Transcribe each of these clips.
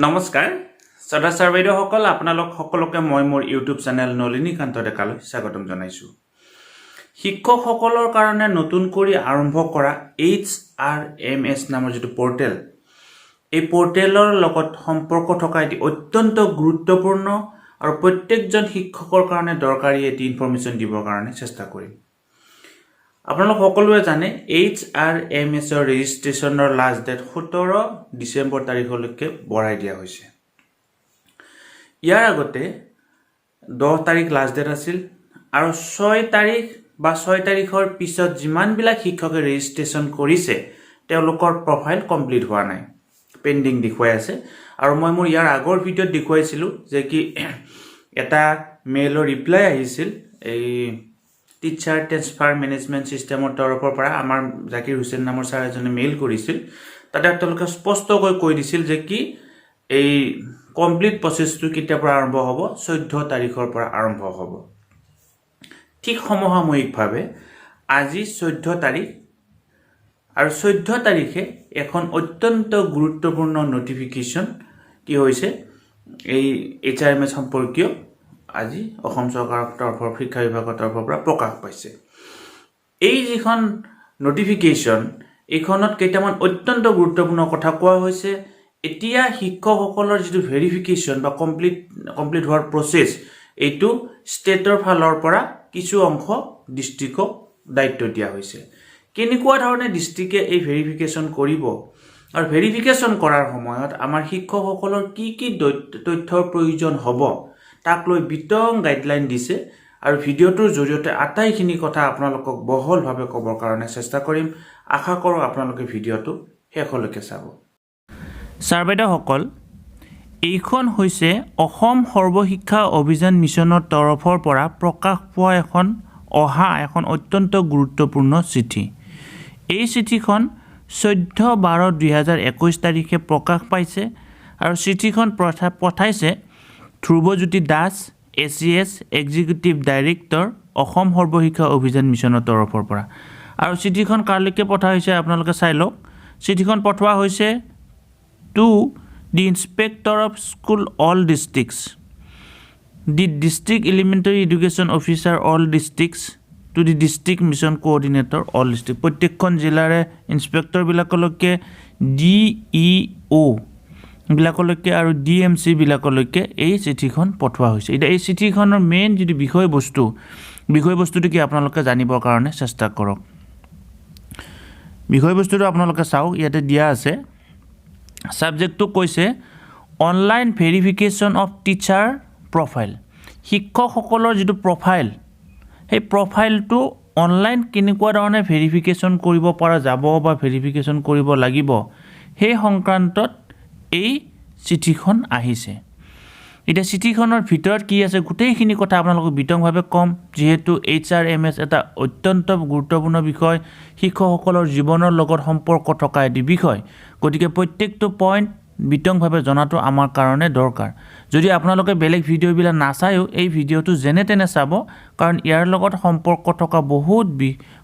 নমস্কাৰ শ্ৰদ্ধা ছাৰ বাইদেউসকল, আপোনালোক সকলোকে মই মোৰ ইউটিউব চেনেল নলিনীকান্ত ডেকালৈ স্বাগতম জনাইছোঁ। শিক্ষকসকলৰ কাৰণে নতুন কৰি আৰম্ভ কৰা এইচআৰএমএছ নামৰ যিটো পৰ্টেল, এই পৰ্টেলৰ লগত সম্পৰ্ক থকা এটি অত্যন্ত গুৰুত্বপূৰ্ণ আৰু প্ৰত্যেকজন শিক্ষকৰ কাৰণে দৰকাৰী এটি ইনফৰ্মেশ্যন দিবৰ কাৰণে চেষ্টা কৰিম। আপোনালোক সকলোৱে জানে, এইচআৰএমএছৰ ৰেজিষ্ট্ৰেশ্যনৰ লাষ্ট ডেট 17 ডিচেম্বৰ তাৰিখলৈকে বঢ়াই দিয়া হৈছে। ইয়াৰ আগতে 10 তাৰিখ লাষ্ট ডেট আছিল আৰু 6 তাৰিখ বা 6 তাৰিখৰ পিছত যিমানবিলাক শিক্ষকে ৰেজিষ্ট্ৰেশ্যন কৰিছে, তেওঁলোকৰ প্ৰফাইল কমপ্লিট হোৱা নাই, পেণ্ডিং দেখুৱাই আছে। আৰু মই মোৰ ইয়াৰ আগৰ ভিডিঅ'ত দেখুৱাইছিলোঁ যে কি এটা মেইলৰ ৰিপ্লাই আহিছিল এই টিচাৰ ট্ৰেন্সফাৰ মেনেজমেণ্ট ছিষ্টেমৰ তৰফৰ পৰা। আমাৰ জাকিৰ হুছেইন নামৰ ছাৰ এজনে মেইল কৰিছিল। তাতে তেওঁলোকে স্পষ্টকৈ কৈ দিছিল যে কি এই কমপ্লিট প্ৰচেছটো কেতিয়াৰ পৰা আৰম্ভ হ'ব? 14 তাৰিখৰ পৰা আৰম্ভ হ'ব। ঠিক সমসাময়িকভাৱে আজি 14 তাৰিখ আৰু 14 তাৰিখে এখন অত্যন্ত গুৰুত্বপূৰ্ণ নটিফিকেশ্যন কি হৈছে, এই এইচআৰএমএছ সম্পৰ্কীয় আজি অসম চৰকাৰৰ তৰফৰ, শিক্ষা বিভাগৰ তৰফৰ পৰা প্ৰকাশ পাইছে। এই যিখন নটিফিকেশ্যন, এইখনত কেইটামান অত্যন্ত গুৰুত্বপূৰ্ণ কথা কোৱা হৈছে। এতিয়া শিক্ষকসকলৰ যিটো ভেৰিফিকেশ্যন বা কমপ্লিট কমপ্লিট হোৱাৰ প্ৰচেছ, এইটো ষ্টেটৰ ফালৰ পৰা কিছু অংশ ডিষ্ট্ৰিক্টক দায়িত্ব দিয়া হৈছে। কেনেকুৱা ধৰণে ডিষ্ট্ৰিক্টে এই ভেৰিফিকেশ্যন কৰিব আৰু ভেৰিফিকেশ্যন কৰাৰ সময়ত আমাৰ শিক্ষকসকলৰ কি কি তথ্যৰ প্ৰয়োজন হ'ব, তাক লৈ বিতং গাইডলাইন দিছে। আৰু ভিডিঅ'টোৰ জৰিয়তে আটাইখিনি কথা আপোনালোকক বহলভাৱে ক'বৰ কাৰণে চেষ্টা কৰিম। আশা কৰোঁ আপোনালোকে ভিডিঅ'টো শেষলৈকে চাব। ছাৰ বাইদেউসকল, এইখন হৈছে অসম সৰ্বশিক্ষা অভিযান মিছনৰ তৰফৰ পৰা প্ৰকাশ পোৱা এখন অত্যন্ত গুৰুত্বপূৰ্ণ চিঠি। এই চিঠিখন 14/12/2021 তাৰিখে প্ৰকাশ পাইছে আৰু চিঠিখন পঠাইছে Dhruvajyoti Das, ACS, executive director, Assam Sarva Shiksha Abhiyan মিছনৰ তৰফৰ পৰা। আৰু চিঠিখন কালৈকে পঠোৱা হৈছে, আপোনালোকে চাই লওক। চিঠিখন পঠোৱা হৈছে to the Inspector of School, all districts, the District Elementary Education Officer, all districts, to the District Mission Coordinator, all district। প্ৰত্যেকখন জিলাৰে ইনস্পেক্টৰবিলাকলৈকে, ডিইঅ' বিলাকলৈকে আৰু ডিএমচি বিলাকলৈকে এই চিঠিখন পঠোৱা হৈছে। এতিয়া এই চিঠিখনৰ মেইন যিটো বিষয়বস্তু, বিষয়বস্তুটো কি আপোনালোকে জানিবৰ কাৰণে চেষ্টা কৰক। বিষয়বস্তুটো আপোনালোকে চাওক, ইয়াতে দিয়া আছে। ছাবজেক্টটো কৈছে "Online verification of teacher profile"। শিক্ষকসকলৰ যিটো প্ৰফাইল, সেই প্ৰফাইলটো অনলাইন কেনেকুৱা ধৰণে ভেৰিফিকেশ্যন কৰিব পৰা যাব বা ভেৰিফিকেশ্যন কৰিব লাগিব, সেই সংক্ৰান্তত এই চিঠিখন আহিছে। এতিয়া চিঠিখনৰ ভিতৰত কি আছে, গোটেইখিনি কথা আপোনালোকক বিতংভাৱে ক'ম। যিহেতু এইচআৰএমএছ এটা অত্যন্ত গুৰুত্বপূৰ্ণ বিষয়, শিক্ষকসকলৰ জীৱনৰ লগত সম্পৰ্ক থকা এটি বিষয়, গতিকে প্ৰত্যেকটো পইণ্ট বিতংভাৱে জনাটো আমাৰ কাৰণে দৰকাৰ। যদি আপোনালোকে বেলেগ ভিডিঅ'বিলাক নাচায়ো, এই ভিডিঅ'টো যেনে তেনে চাব, কাৰণ ইয়াৰ লগত সম্পৰ্ক থকা বহুত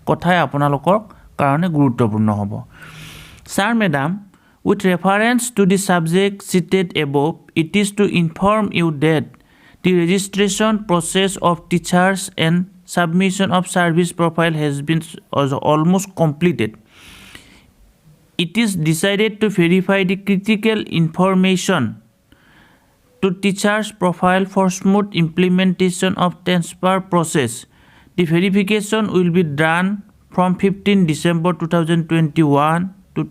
কথাই আপোনালোকৰ কাৰণে গুৰুত্বপূৰ্ণ হ'ব। Sir, Madam, with reference to the subject cited above, it is to inform you that the registration process of teachers and submission of service profile has been almost completed. It is decided to verify the critical information to teachers' profile for smooth implementation of transfer process. The verification will be done from 15 December 2021 to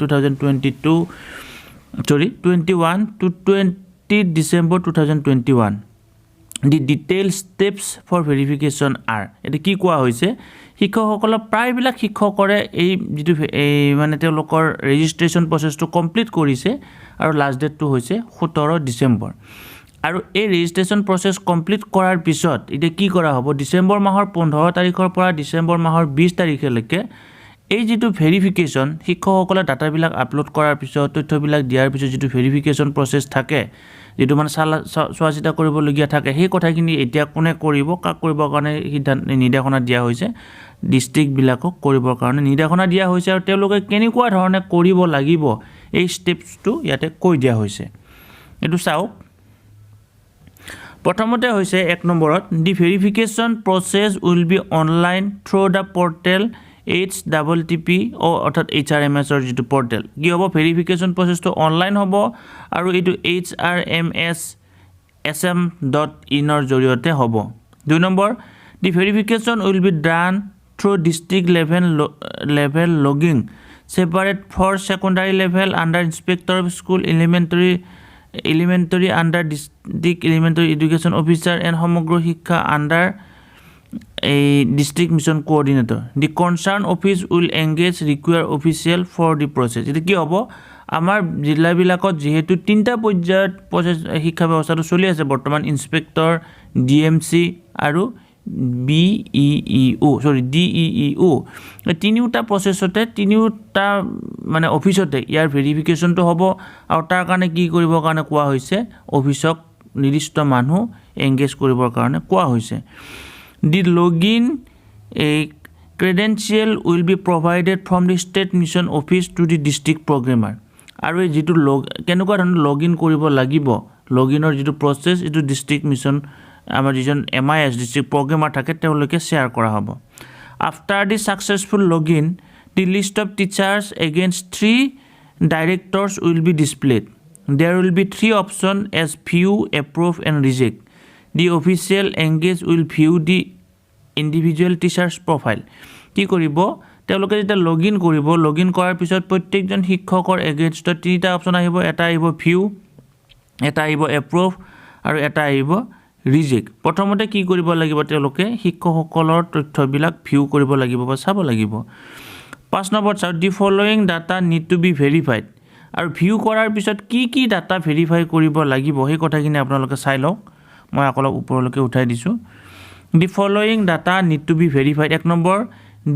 2022, sorry, 21 to 20 December 2021. The detail steps for verification are, এতিয়া কি কোৱা হৈছে, শিক্ষকসকলৰ প্ৰায়বিলাক শিক্ষকৰে এই যিটো এই মানে তেওঁলোকৰ ৰেজিষ্ট্ৰেশ্যন প্ৰচেছটো কমপ্লিট কৰিছে আৰু লাষ্ট ডেটটো হৈছে 17 ডিচেম্বৰ। আৰু এই ৰেজিষ্ট্ৰেশ্যন প্ৰচেছ কমপ্লিট কৰাৰ পিছত এতিয়া কি কৰা হ'ব? ডিচেম্বৰ মাহৰ 15 তাৰিখৰ পৰা ডিচেম্বৰ মাহৰ 20 তাৰিখলৈকে এই যিটো ভেৰিফিকেশ্যন, শিক্ষকসকলে ডাটাবিলাক আপলোড কৰাৰ পিছত, তথ্যবিলাক দিয়াৰ পিছত যিটো ভেৰিফিকেশ্যন প্ৰচেছ থাকে, যিটো মানে চোৱা চিতা কৰিবলগীয়া থাকে, সেই কথাখিনি এতিয়া কোনে কৰিব, কাক কৰিবৰ কাৰণে সিদ্ধান্ত নিৰ্দেশনা দিয়া হৈছে? ডিষ্ট্ৰিক্টবিলাকক কৰিবৰ কাৰণে নিৰ্দেশনা দিয়া হৈছে। আৰু তেওঁলোকে কেনেকুৱা ধৰণে কৰিব লাগিব, এই ষ্টেপছটো ইয়াতে কৈ দিয়া হৈছে। এইটো চাওক। প্ৰথমতে হৈছে এক নম্বৰত, the verification process will be online through the portal HTTP অৰ্থাৎ এইচআৰএমএছৰ যিটো পৰ্টেল। কি হ'ব? ভেৰিফিকেশ্যন প্ৰচেছটো অনলাইন হ'ব আৰু এইটো HRMSSM.inৰ জৰিয়তে হ'ব। দুই number, the verification will be done through district level logging, separate for secondary level under inspector of school, elementary under district elementary education officer and সমগ্ৰ শিক্ষা আণ্ডাৰ এই district mission coordinator. The concern office will engage require official for the process. এতিয়া কি হ'ব? আমাৰ জিলাবিলাকত যিহেতু তিনিটা পৰ্যায়ত প্ৰচেছ শিক্ষা ব্যৱস্থাটো চলি আছে বৰ্তমান, ইনস্পেক্টৰ, ডিএমচি আৰু বিইইঅ', চৰি, ডিইইঅ', এই তিনিওটা প্ৰচেছতে, তিনিওটা মানে অফিচতে ইয়াৰ ভেৰিফিকেশ্যনটো হ'ব। আৰু তাৰ কাৰণে কি কৰিবৰ কাৰণে কোৱা হৈছে? অফিচক নিৰ্দিষ্ট মানুহ এংগেজ কৰিবৰ কাৰণে কোৱা হৈছে। The login এই credential will be provided from the state mission office to the district programmer. আৰু এই যিটো লগ কেনেকুৱা ধৰণৰ লগ ইন কৰিব লাগিব, লগ ইনৰ যিটো প্ৰচেছ, এইটো ডিষ্ট্ৰিক্ট মিছন আমাৰ যিজন এমআইএছ ডিষ্ট্ৰিক্ট প্ৰগ্ৰেমাৰ থাকে, তেওঁলোকে শ্বেয়াৰ কৰা হ'ব। After the successful log in, the list of teachers against three directors will be displayed. There will be three option as view, approve and reject. The official engage will view the individual teachers profile. কি কৰিব তেওঁলোকে? যেতিয়া লগ in কৰিব, লগ in কৰাৰ পিছত প্ৰত্যেকজন শিক্ষকৰ এগেইনষ্টত তিনিটা অপশ্যন আহিব। এটা আহিব ভিউ, এটা আহিব এপ্ৰুভ আৰু এটা আহিব ৰিজেক্ট। প্ৰথমতে কি কৰিব লাগিব তেওঁলোকে? শিক্ষকসকলৰ তথ্যবিলাক ভিউ কৰিব লাগিব বা চাব লাগিব। পাঁচ নম্বৰত চাওক, the following data need to be verified. আৰু ভিউ কৰাৰ পিছত কি কি ডাটা ভেৰিফাই কৰিব লাগিব, সেই কথাখিনি আপোনালোকে চাই লওক। মই আকৌ অলপ ওপৰলৈকে উঠাই দিছোঁ। The following data need to be verified. এক number,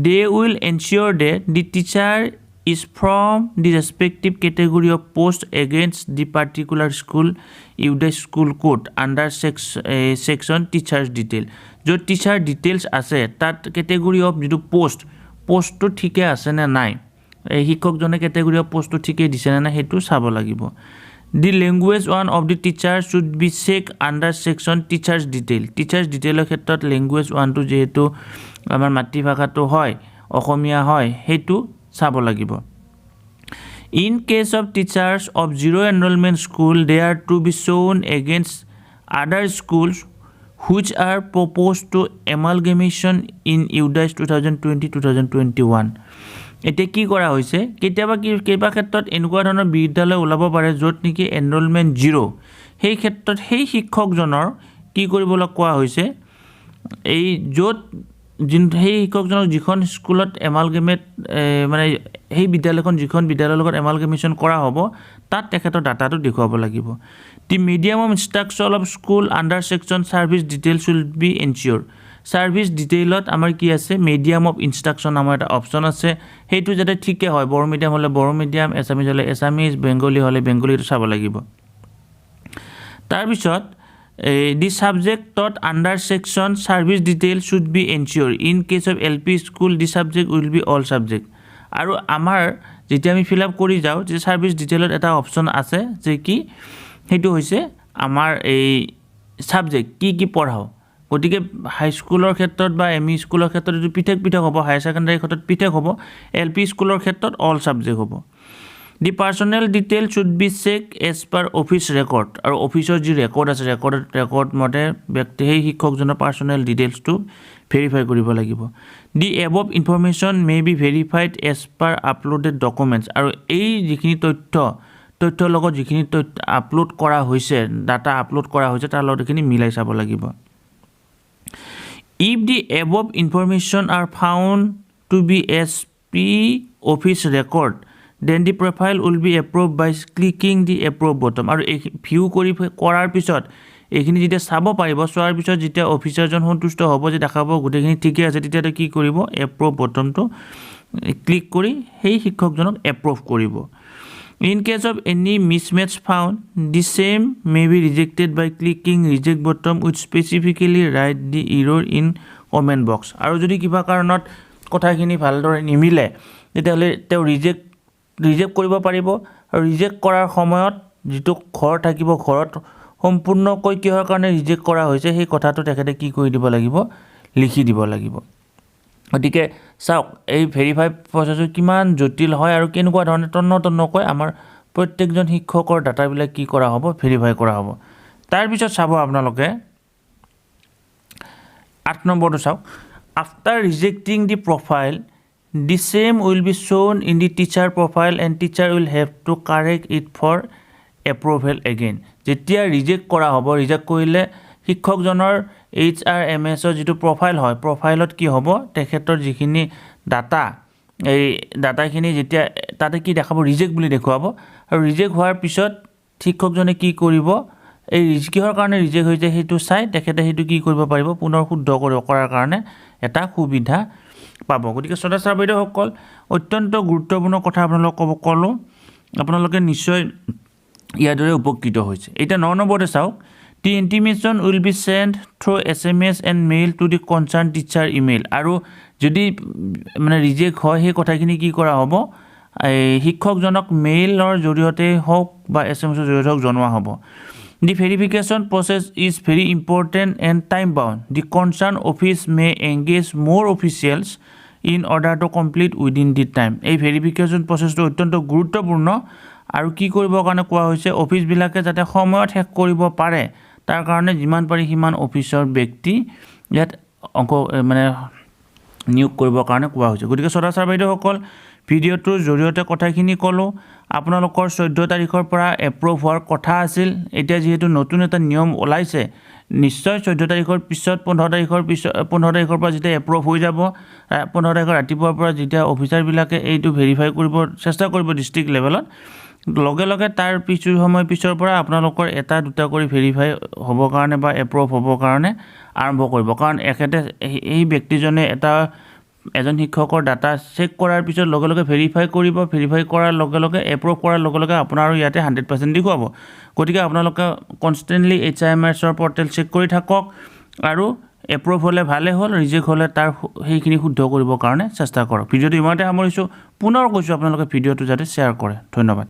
they will ensure that the teacher is from the respective category of post against the particular school UDISE school code under section teachers detail. য'ত teacher details আছে, তাত category of যিটো post, পষ্টটো ঠিকে আছেনে নাই, এই শিক্ষকজনে কেটেগৰী অফ পষ্টটো ঠিকেই দিছেনে নাই, সেইটো চাব লাগিব। The language one of the teacher should be check under section teachers detail. Teachers ডিটেইলৰ ক্ষেত্ৰত লেংগুৱেজ ওৱানটো যিহেতু আমাৰ মাতৃভাষাটো হয়, অসমীয়া হয়, সেইটো চাব লাগিব। In case of teachers of zero enrollment school, they are to be shown against other schools which are proposed to amalgamation in UDISE 2020-2021. এতিয়া কি কৰা হৈছে? কেতিয়াবা কি কেইবা ক্ষেত্ৰত এনেকুৱা ধৰণৰ বিদ্যালয় ওলাব পাৰে য'ত নেকি এনৰলমেণ্ট জিৰ'। সেই ক্ষেত্ৰত সেই শিক্ষকজনৰ কি কৰিবলৈ কোৱা হৈছে? এই য'ত যোন সেই শিক্ষকজনক যিখন স্কুলত এমালগেমেট, মানে সেই বিদ্যালয়খন যিখন বিদ্যালয়ৰ লগত এমালগেমেশ্যন কৰা হ'ব, তাত তেখেতৰ ডাটাটো দেখুৱাব লাগিব। The medium of instruction of school under section service details will be ensure. Service ডিটেইলত আমাৰ কি আছে? মিডিয়াম অফ ইনষ্ট্ৰাকশ্যন নামৰ এটা অপশ্যন আছে। সেইটো যাতে ঠিকে হয়, বড়ো মিডিয়াম হ'লে বড়ো মিডিয়াম, এছামিজ হ'লে এছামিজ, বেংগলী হ'লে বেংগলী, এইটো চাব লাগিব। তাৰপিছত এই the subject taught under section service detail should be ensure. In case of LP school, the subject will be all subject. আৰু আমাৰ যেতিয়া আমি ফিল আপ কৰি যাওঁ যে ছাৰ্ভিচ ডিটেইলত এটা অপশ্যন আছে যে কি, সেইটো হৈছে আমাৰ এই ছাবজেক্ট কি কি পঢ়াওঁ। গতিকে হাইস্কুলৰ ক্ষেত্ৰত বা এমই স্কুলৰ ক্ষেত্ৰত এইটো পৃথক পৃথক হ'ব, হায়াৰ ছেকেণ্ডাৰীৰ ক্ষেত্ৰত পৃথক হ'ব, এলপি স্কুলৰ ক্ষেত্ৰত অল ছাবজেক্ট হ'ব। The personal detail should be check as per office record. আৰু অফিচৰ যি ৰেকৰ্ড আছে, ৰেকৰ্ড মতে ব্যক্তি সেই শিক্ষকজনৰ পাৰ্চনেল ডিটেইলছটো ভেৰিফাই কৰিব লাগিব। The above information may be verified as per uploaded documents. আৰু এই যিখিনি তথ্যৰ লগত যিখিনি তথ্য আপলোড কৰা হৈছে, ডাটা আপলোড কৰা হৈছে, তাৰ লগত এইখিনি মিলাই চাব লাগিব। If the above information are found to be as per office record, then the profile will be approved by clicking the approve button. আৰু এই ভিউ কৰাৰ পিছত এইখিনি যেতিয়া চাব পাৰিব, চোৱাৰ পিছত যেতিয়া অফিচাৰজন সন্তুষ্ট হ'ব যে দেখাব গোটেইখিনি ঠিকে আছে, তেতিয়া তেওঁ কি কৰিব? এপ্ৰুভ বটনটো ক্লিক কৰি সেই শিক্ষকজনক এপ্ৰুভ কৰিব। In case of any mismatch found, the same may be rejected by clicking reject button with specifically write the error in comment box. আৰু যদি কিবা কাৰণত কথাখিনি ভালদৰে নিমিলে, তেতিয়াহ'লে তেওঁ ৰিজেক্ট কৰিব পাৰিব আৰু ৰিজেক্ট কৰাৰ সময়ত যিটো ঘৰ থাকিব, ঘৰত সম্পূৰ্ণকৈ কিহৰ কাৰণে ৰিজেক্ট কৰা হৈছে, সেই কথাটো তেখেতে কি কৰি দিব লাগিব? লিখি দিব লাগিব। গতিকে চাওক, এই ভেৰিফাই প্ৰচেছটো কিমান জটিল হয় আৰু কেনেকুৱা ধৰণে তন্ন তন্নকৈ আমাৰ প্ৰত্যেকজন শিক্ষকৰ ডাটাবিলাক কি কৰা হ'ব? ভেৰিফাই কৰা হ'ব। তাৰপিছত চাব আপোনালোকে, 8 নম্বৰটো চাওক। After rejecting the profile, the same will be shown in the teacher profile and teacher will have to correct it for approval again. যেতিয়া ৰিজেক্ট কৰা হ'ব, ৰিজেক্ট কৰিলে শিক্ষকজনৰ এইচআৰএমএছৰ যিটো প্ৰফাইল হয়, প্ৰফাইলত কি হ'ব? তেখেতৰ যিখিনি ডাটা, এই ডাটাখিনি যেতিয়া তাতে কি দেখাব? ৰিজেক্ট বুলি দেখুৱাব। আৰু ৰিজেক্ট হোৱাৰ পিছত শিক্ষকজনে কি কৰিব? এই কিহৰ কাৰণে ৰিজেক্ট হৈছে, সেইটো চাই তেখেতে সেইটো কি কৰিব পাৰিব? পুনৰ শুদ্ধ কৰাৰ কাৰণে এটা সুবিধা পাব। গতিকে শ্ৰদ্ধা ছাৰ বাইদেউসকল, অত্যন্ত গুৰুত্বপূৰ্ণ কথা আপোনালোকক ক'লোঁ। আপোনালোকে নিশ্চয় ইয়াৰ দৰে উপকৃত হৈছে। এতিয়া 9 নম্বৰতে চাওক। The intimation will be send through SMS and mail to the concerned teacher email. আৰু যদি মানে ৰিজেক্ট হয়, সেই কথাখিনি কি কৰা হ'ব? এই শিক্ষকজনক মেইলৰ জৰিয়তে হওক বা এছএমএছৰ জৰিয়তে হওক জনোৱা হ'ব। The verification process is very important and time bound. The concerned office may engage more officials in order to complete within the time. এই ভেৰিফিকেশ্যন প্ৰচেছটো অত্যন্ত গুৰুত্বপূৰ্ণ আৰু কি কৰিবৰ কাৰণে কোৱা হৈছে? অফিচবিলাকে যাতে সময়ত শেষ কৰিব পাৰে, তাৰ কাৰণে যিমান পাৰি সিমান অফিচৰ ব্যক্তি ইয়াত মানে নিয়োগ কৰিবৰ কাৰণে কোৱা হৈছে। গতিকে শ্ৰদ্ধা ছাৰ বাইদেউসকল, ভিডিঅ'টোৰ জৰিয়তে কথাখিনি ক'লোঁ। আপোনালোকৰ 14 তাৰিখৰ পৰা এপ্ৰুভ হোৱাৰ কথা আছিল। এতিয়া যিহেতু নতুন এটা নিয়ম ওলাইছে, নিশ্চয় 14 তাৰিখৰ পিছত, 15 তাৰিখৰ পিছত, 15 তাৰিখৰ পৰা যেতিয়া এপ্ৰুভ হৈ যাব, 15 তাৰিখৰ ৰাতিপুৱাৰ পৰা যেতিয়া অফিচাৰবিলাকে এইটো ভেৰিফাই কৰিব চেষ্টা কৰিব ডিষ্ট্ৰিক্ট লেভেলত, লগে লগে তাৰ কিছু সময় পিছৰ পৰা আপোনালোকৰ এটা দুটা কৰি ভেৰিফাই হ'বৰ কাৰণে বা এপ্ৰুভ হ'বৰ কাৰণে আৰম্ভ কৰিব। কাৰণ এখেতে এই ব্যক্তিজনে এজন শিক্ষকৰ ডাটা চেক কৰাৰ পিছত লগে লগে ভেৰিফাই কৰিব। ভেৰিফাই কৰাৰ লগে লগে, এপ্ৰুভ কৰাৰ লগে লগে আপোনাৰো ইয়াতে 100% দেখুৱাব। গতিকে আপোনালোকে কনষ্টেণ্টলি এইচআৰএমএছৰ পৰ্টেল চেক কৰি থাকক আৰু এপ্ৰুভ হ'লে ভালেই হ'ল, ৰিজেক্ট হ'লে তাৰ সেইখিনি শুদ্ধ কৰিবৰ কাৰণে চেষ্টা কৰক। ভিডিঅ'টো ইমানতে সামৰিছোঁ। পুনৰ কৈছোঁ, আপোনালোকে ভিডিঅ'টো যাতে শ্বেয়াৰ কৰে। ধন্যবাদ।